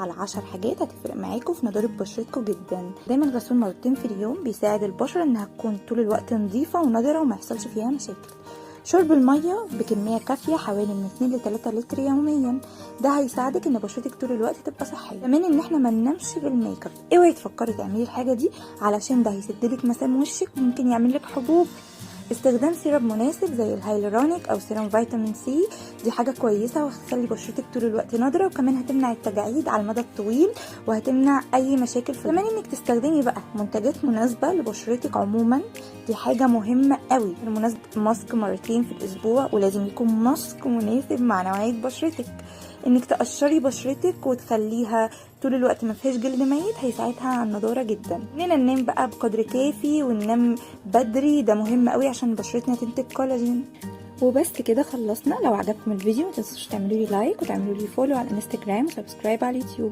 على 10 حاجات هتفرق معاكم في نضاره بشرتكم جدا. دايما غسول مرتين في اليوم بيساعد البشرة انها تكون طول الوقت نظيفة ونضره وما يحصلش فيها مشاكل. شرب المية بكمية كافية حوالي من 2 ل 3 لتر يوميا، ده هيساعدك ان بشرتك طول الوقت تبقى صحية. كمان ان احنا ما ننامش بالميك اب، اوعي تفكري تعملي الحاجة دي علشان ده هيسدلك مسام وشك وممكن يعمل لك حبوب. استخدام سيرم مناسب زي الهيالورونيك او سيرم فيتامين سي، دي حاجة كويسة وهتخلي بشرتك طول الوقت نضرة، وكمان هتمنع التجاعيد على المدى الطويل وهتمنع اي مشاكل. في كمان انك تستخدمي بقى منتجات مناسبة لبشرتك عموما، دي حاجة مهمة قوي. بالمناسبة ماسك مرتين في الاسبوع، ولازم يكون ماسك مناسب مع نوعية بشرتك. انك تقشري بشرتك وتخليها طول الوقت ما فيهاش جلد ميت هيساعدها على النضارة جدا. اننا ننام بقى بقدر كافي وننام بدري، ده مهم قوي عشان بشرتنا تنتج كولاجين. وبس كده خلصنا. لو عجبكم الفيديو ما تنسوش تعملوا لي like وتعملوا لي follow على الانستجرام و subscribe على اليوتيوب.